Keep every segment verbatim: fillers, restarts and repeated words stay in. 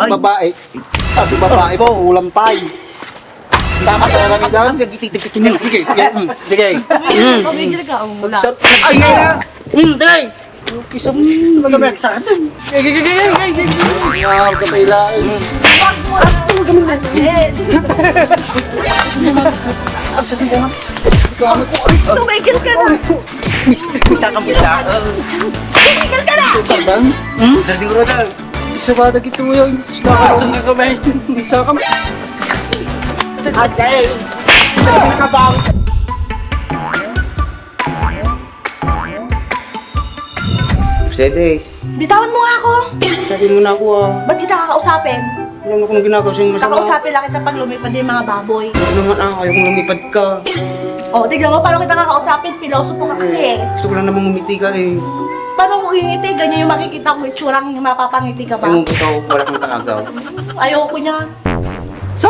Ay. Babae. Sabi babae, ulam pay. Tama ka, Rami, dam. Sige, sige. Mm, sige. Tumigil ka, tumigil ka, ang mula. Sir, ay, ay, ay. Mm, sige. Kisam, wala may eksakto. Ay, ay, ay, ay, ay, ay. Wow, kapailain. Eh. Tumigil ka na. Isa kang pula. Tumigil ka na. Sabang? Hmm? Dali ko na. Sabada kita mo yun. Sabada ka kami. Isa kang. Agay. Nakabaw. Mercedes. Bitawan mo nga ako. Sabi mo na ako, ah. Ba't kita kakausapin? Wala na akong ginagawa sa masama. Kakausapin lang kita pag lumipad yung mga baboy. Huwag naman, ah. Ayokong lumipad ka. Oh, tignan mo, paano kita kakausapin? Pilosopo ka kasi, eh. Gusto ko lang namang ngumiti ka, eh. Paano ko ngingiti? Ganyan yung makikita ko, itsurang yung mapapangiti ka ba? Ewan ko, tao, wala kang kaagaw. Ayoko niya. So,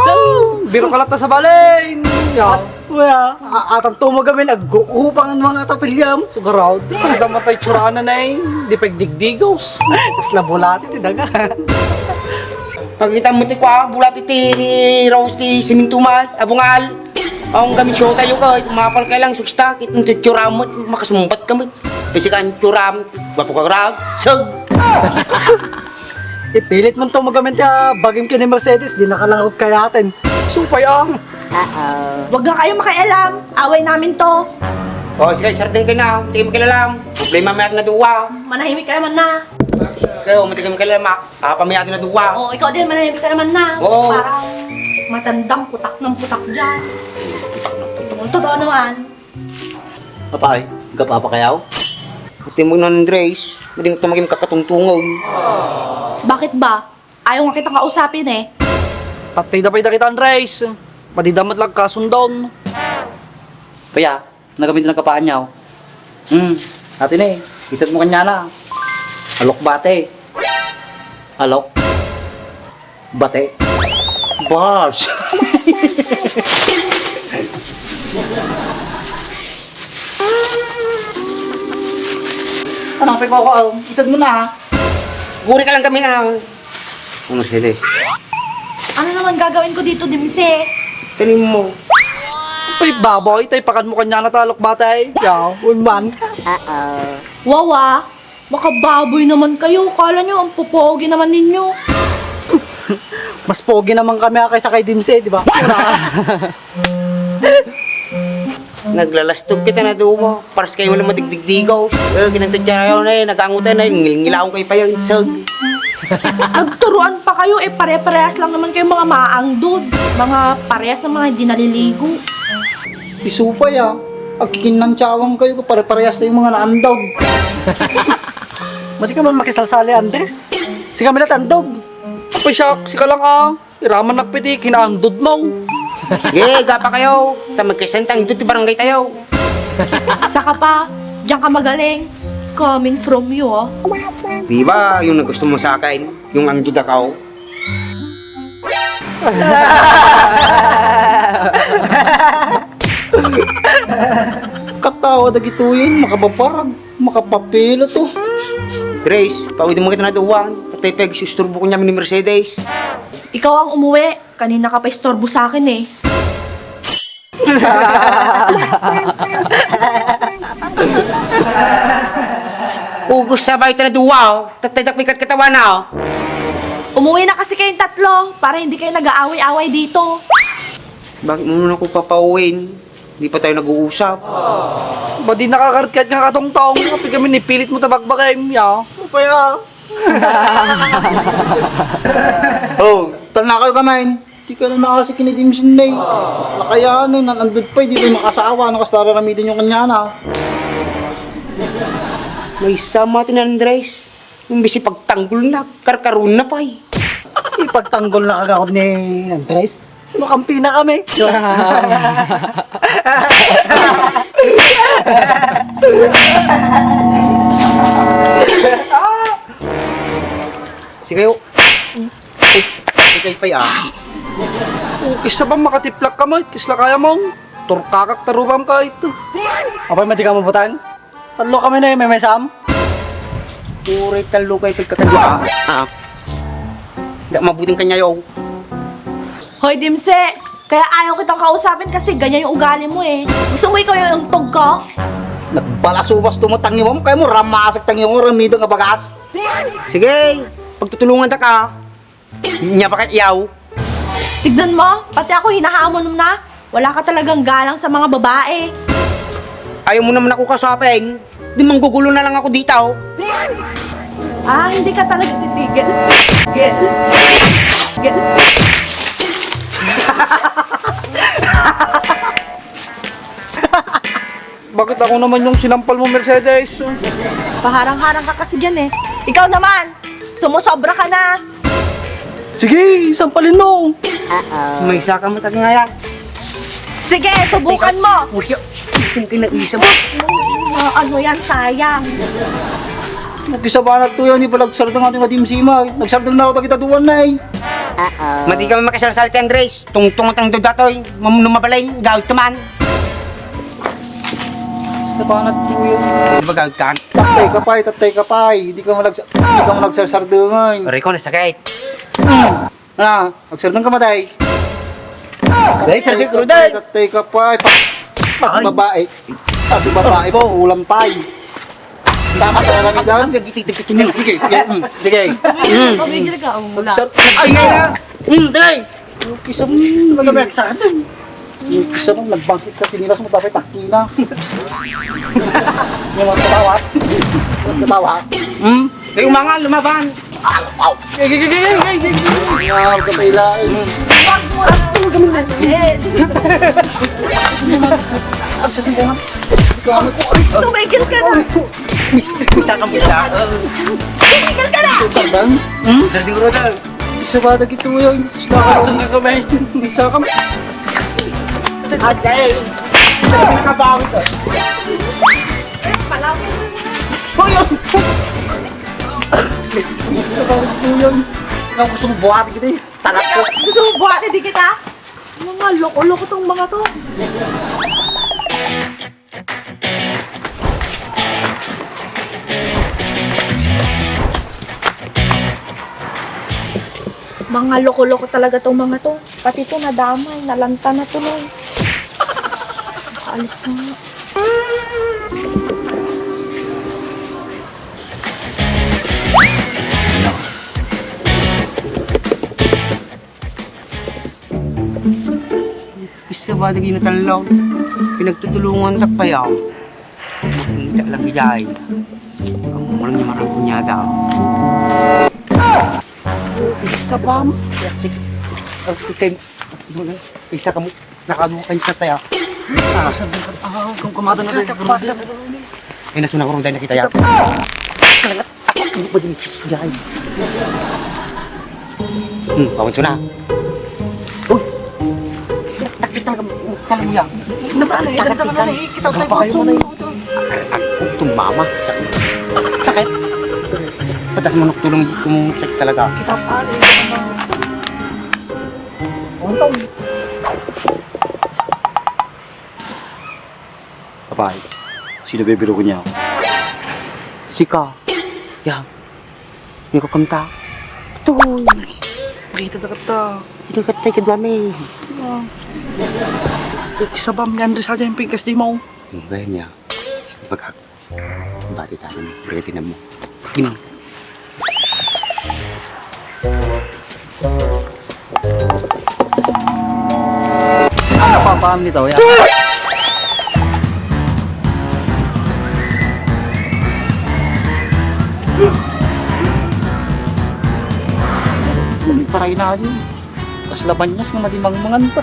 biro ka latta sa balay. Ya. Kuya, a-, atan to magamin, ag-uupang ang mga tapilyam. Sugaraw, damatay tsurana na eh. Di pagdigdigos. Mas labulati, ti daga. Pagkita mo ti kwa, bulati ti Rose ti siminto ma, abungal. Ang gamin show tayo ka, mapal ka lang, suksta, kitang tsura mo, makasumbat ka mo. Pisikan tsuram, wapo ka rag, sag. Ipilit mo to magamin ti, ah, bagim ken ni Mercedes, di nakalangot kayaten. Supay, ah. Wag na kayo makialam. Away namin to. Oh, sige, sarden kayo na. Hindi kayo makialam. Problema may atin na duwa. Manahimik ka naman na. Kayo, hindi kayo makialam, ah. Ah, pamiyado na duwa. Oh, ikaw din, manahimik ka naman na. Oo. Parang matandang putak ng putak dyan. Totoo naman. Apay, gapapa kayaw? Pati mo na, Andres, madi mo tumagim kakatungtungaw. Bakit ba? Ayaw nga kitang kausapin eh. Tatay da pay da kita, Andres. Madi da met lang kasundon. Kaya, nagamit na kapaanyaw. Hmm, ati na eh. Itat mo kanya na. Alok bate. Alok. Bate. Bars. Anong pagkakaw? Itad mo na, ha? Guri ka lang kami, ah. Ano, Mercedes? Ano naman gagawin ko dito, Dimse? Tanim mo. Ay, baboy, tay pakan mo kanya na talok batay. Yaw, un man. Wawa, makababoy naman kayo. Kala nyo, ang popogi naman ninyo. Mas pogi naman kami, ah, kaysa kay Dimse, di ba? Naglalastog kita na dumo. Paras kayo wala madigdigdigaw. Eh, ginanto dyan na eh. Nagangutan na eh. Ngilngilaon kayo pa yung sag. Nagturuan pa kayo eh. Pare-parehas lang naman kayo mga maangdod. Mga parehas ng mga hindi naliligo. Isupay ah. Agkikinantsawang kayo. Pare-parehas na yung mga naandog. Mati ka man makisalsali, Andres. Sika minat andog. Apo siya, sika lang ah. Iraman nakpiti, kinaandod mo. Ge, gapa kayo. Ta magkaisang tangdod ti barangay tayo. Saka pa, diyan ka magaling. Coming from you, oh. Di ba, yung nagusto mo sa akin, yung andod ako? Katawa dagitoyen, makababarag, makapapilo to. Grace, pauwi mo kita na duwan. Patay pag susturbo ko niya ni Mercedes. Ikaw ang umuwi. Kanina ka pa istorbo sa akin eh. Ugos sa bayo na duwa, oh. Tatay dakpay kat katawan na, oh. Umuwi na kasi kayong tatlo para hindi kayo nag-aaway-away dito. Bakit mo muna ako papauwiin? Di pa tayo nag-uusap. Ba di nakakarit kahit nga katongtong? Kapi kami nipilit mo tabagbagay, ya. Upaya. Oh, tara na kayo kamay. Di ka na nakasi kinidimsin na eh. Lakayan eh, nanandod pa eh, di kayo makasawa. Ano kasta raramitin yung kanya na? May sama ti Andres. Imbis ipagtanggol na, karkaron na pay. Ipagtanggol na kagawad ni Andres? Makampi na kami. Sige, oh. Ay, ikay pay, ah. Oh, isa ba makatiplak ka mo? Kisla kaya mo? Turkakak tarubam ka ito. Apay, madi ka mabutan? Talo kami na yung may, may sam. Puro talo kayo pagkakadya. Ah. Di mabuting kanyayo. Hoy, Dimse! Kaya ayaw kitang kausapin kasi ganyan yung ugali mo eh. Gusto mo ikaw yung tugko? Nagbalasubas to mo tangiwam, kaya mo ramasag tangiwam, ramidang abagas. Sige, pagtutulungan ta ka. Nya pa kay iyaw? Tignan mo, pati ako hinahamon mo na. Wala ka talagang galang sa mga babae. Ayaw mo naman ako kasapin. Di manggugulo na lang ako dito. Ah, hindi ka talaga titigil. Gil. Gil. Bakit ako naman yung sinampal mo, Mercedes? Paharang-harang ka kasi dyan eh. Ikaw naman, sumusobra ka na. Sige, sampalin mo. May isa ka matag ngayon. Sige, subukan mo. Usya, isim ka na isam. Ah, ano yan, sayang. Nagkisabanat to yan, di pala nagsardang ating adim sima. Nagsardang na ako, tagita duwan na eh. Mati kami makasarsalita, Andres. Tungtong tang dudatoy, mam-, numabalay, gawit ka man. Sa panat po yun. Di ba gawit ka? Tatay ka pa'y, tatay ka pa'y. Hindi ka malagsa-, hindi ka malagsardangan. Aray ko, nasakit. Ah, magsardang ka matay. Dahil sa Tatay ka pa'y, tatay ka pa'y. Pa-, pati babae. Pati babae po, ulam pa'y. Dapat na kami doon. Sige, sige, mm. Sige. Mm. Tumigil ka, ang mula. Ay, ngay na. Mm, dali. Yung kisam, nagkabagsakan. Yung kisam, nagbangkit ka, sinilas mo, tapos takina. Yung mga katawa. Katawa. Mm. Yung mga lumaban. Ay, ay, ay, ay, ay, ay. Wow, kapailain. Wag mo na. Eh. Ang sakit naman. Tumigil ka na. Isa kang pula. Tumigil ka na. Sandang? Hmm? Dali ko na. Isa ba na gito yun? Isa ka. Isa ka. Agay. Nakabawi ka. Hoy! Isa ba na gito yun? Ikaw gusto mo buhati kita eh. Sarap ko. Gusto mo buhati di kita? Mga loko-loko tong mga to. Mga loko-loko talaga tong mga to. Pati to nadamay, nalanta na tuloy. Alis na nga. Isa ba dagiti natalnaw? Pinagtutulungan tak payaw. Makita lang ijay. Ang murang niya marang kunyada. Isa ba? Isa kamo. Nakadukan ka tayo. Ah, sabi ka, ah, kung kumata na tayo. Ay, nasuna ko rin tayo nakita ya. Kalangat. Ano ba din yung chicks dyan? Hmm, pawan suna. Uy! Takit talaga, talaga yan. Naman, eh, takit talaga, eh, kita tayo, pawan suna. Ang tumama. Sakit. Sakit. Patas manok tulong, kung sakit talaga. Kita pa, eh. Apay, sino bibiro ko niya? Sika. Ya. Hindi ko kamta. Tuy. Makita na kata. Hindi ka tayo kadwami. Ah. Isa ba, may Andres aja yung pingkas di mo. Ang gaya niya. Pag-, Bati tayo ni Freddy na mo. Gini. Ano pa, paam nito? Ya. Taray na yun. Kas labanyas nga madimangmangan pa.